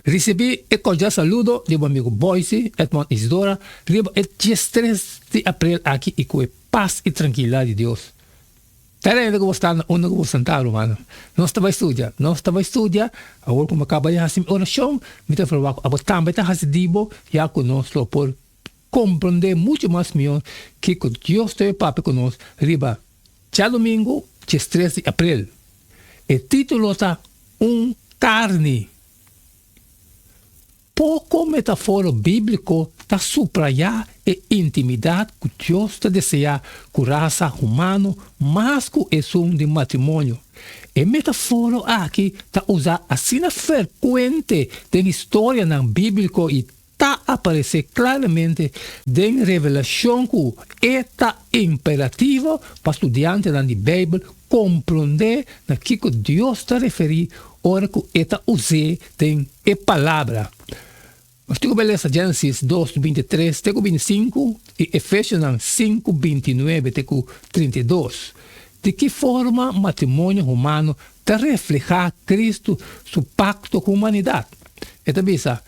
Risibí e kordial saludo di bo amigu Boyce Edmond Isidora riba e diestres di aprel aki i ku e pas i trankilidat di Dios. Ta rende ku bo sta na unda ku bo sentá, rumannan. Nos ta bai studia. Nos ta bai studia. Awor ku mi a kaba di hasi mi orashon, mi ta ferwagt ku abo tambe ta hasi di bo, ya ku nos lo por komprondé muchu mas mihó kiko Dios ta bai papia ku nos riba djadumingu diestres di aprel. E título ta Un Karni. Poko metaforo bíbliko ta suprayá e intimidat ku Dios ta deseá ku rasa humano mas ku esun di matrimonio. E metaforo aki ta usá asina frekuente den historianan bíbliko i ta aparesé klaramente den Revelashon ku e ta imperativo pa studiantenan di Beibel komprondé na kiko Dios ta referí ora ku e ta us'é den e Palabra. Nos tin ku bai lesa Génesis dos, 23 te ku 25 i Efesionan 5, 29 te ku 32. Di ki forma matrimonio humano ta reflehá Kristu su pakto ku humanidat? E ta bisa,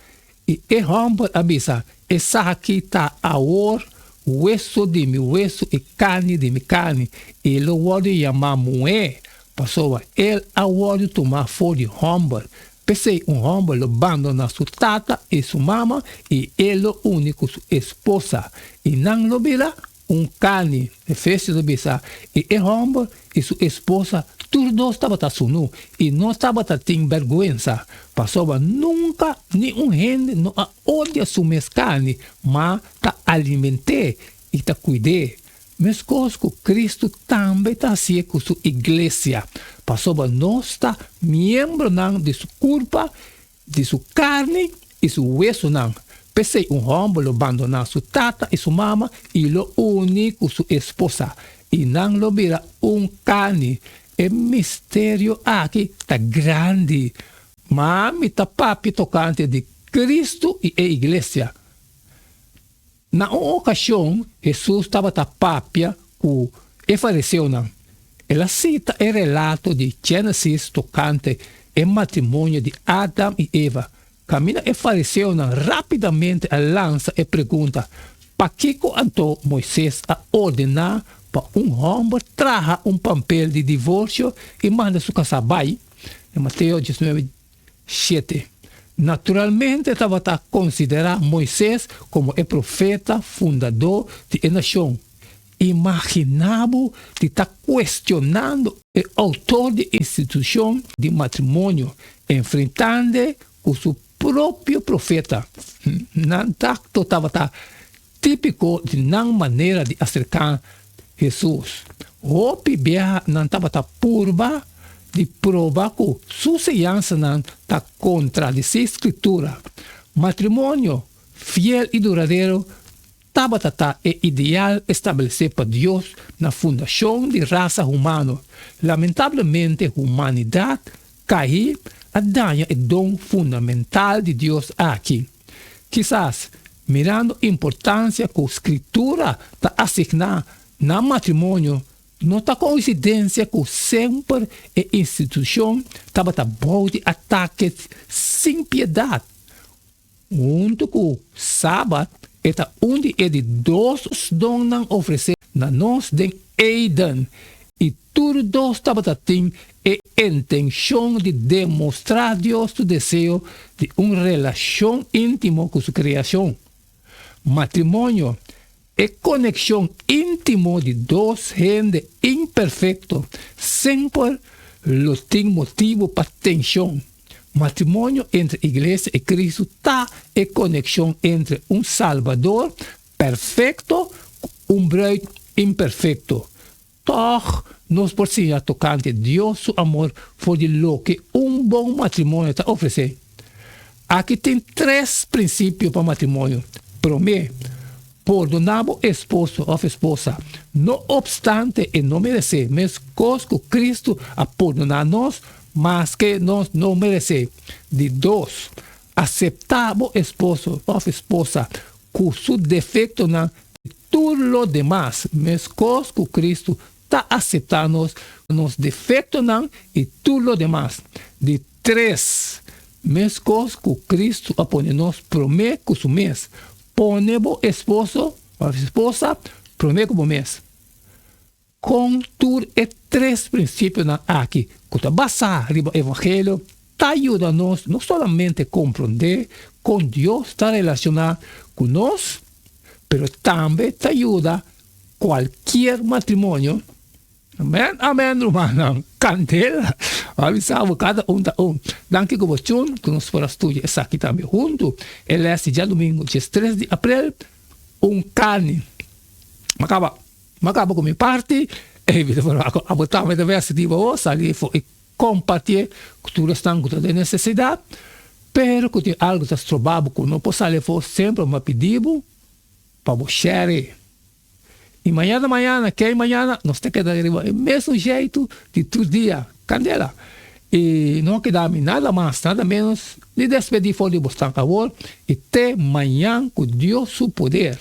I e hòmber a bisa, Esaki ta awor wesu di mi wesu i karni di mi karni, i lo wòrdu yamá muhé, pasobra el a wòrdu tumá for di hòmber. P'esei un hòmber lo bandoná su tata i su mama, i e lo uni ku su esposa, i nan lo bira Un karni, Efesios ta bisa, i e hòmber i su esposa tur dos tabata sunú i no tabata tin bèrgwensa, pasobra nunka ni un hende no a odia su mes karni, ma ta aliment'é i ta kuid'é, meskos ku Kristu tambe ta hasié ku su iglesia, pasobra nos ta miembronan di su kurpa Di su karni i su wesunan. P'esei un hòmber lo bandoná su tata i su mama i lo uni ku su esposa, i nan lo bira un karni. E misterio aki ta grandi, ma mi ta papia tokante di Kristu i e iglesia. Na un okashon Hesus tabata papia ku e fariseonan. El a sita e relato di Génesis tokante e matrimonio di Adam i Eva. Kaminda e fariseonan rápidamente a lansa e pregunta, Pakiko anto Moises a ordená pa un hòmber traha un pampel di divorsio i manda su kasá bai? Den Mateo 19, 7. Naturalmente tabata konsiderá Moises komo e profeta fundadó di e nashon. Imaginá bo di ta kuestionando e outor di institushon di matrimonio, enfrentand'e ku su propio profeta. Nan takto tabata típiko di nan manera di aserká Hesus. Hopi biaha nan tabata purba di proba ku su siñansanan ta kontradisí Skritura. Matrimonio fiel i duradero tabata ta e ideal establesé pa Dios na fundashon di rasa humano. Lamentablemente humanidat kaí a daña e don fundamental di Dios aki. Kisas, mirando importansia ku Skritura ta asigná na matrimonio, no ta koinsidensia ku semper e institushon tabata bou di atake sin piedat. Huntu ku Sabat, e ta un di e di dos donnan ofresé na nos den Eden, i tur dos tabata tin e intenshon di demostrá Dios su deseo di un relashon íntimo ku su kreashon. Matrimonio, e konekshon íntimo di dos hende imperfekto, semper lo tin motibu pa tenshon. Matrimonio entre Iglesia i Kristu ta e konekshon entre un Salbador perfekto ku un bruid imperfekto. Tòg nos por siña tokante Dios su amor for di loke un bon matrimonio ta ofresé. Aki tin tres prinsipio pa matrimonio. Promé, pordoná bo esposo òf esposa, no opstante e no meresé, meskos ku Kristu a pordoná nos maske nos no meresé. Di dos, aseptá bo esposo òf esposa ku su defektonan i tur lo demas, meskos ku Kristu ta aseptá nos, nos defektonan i tur lo demas. Di tres, Meskos ku Kristu a pone nos promé ku su mes. Pone bo esposo òf esposa promé ku bo mes. Kon tur e tres prinsipionan aki ku ta basá riba evangelio ta yuda nos no solamente komprondé kon Dios ta relashoná ku nos, pero tambe ta yuda kualkier matrimonio? Amen, amen rumannan. Kandela! A bisa bo kada un ta un. Danki ku bo tjun ku nos por a studia esaki tambe huntu. E lès di djadumingu diestres di aprel, un karni. M'a kaba, m'a kaba ku mi parti e mi ta por abo tambe ta wèrs di bo sali for i kompartié ku tur esnan ku ta den nesesidat, pero ku tin algu ta stroba bo ku no por sali afó semper m'a pidi bo pa bo share. I mañana mañana, kei mañana, nos ta keda riba e mesun jeitu di tur dia, kandela. I no a keda mi nada mas, nada menos di despedí for di bosnan awor i te mañan ku Dios su poder.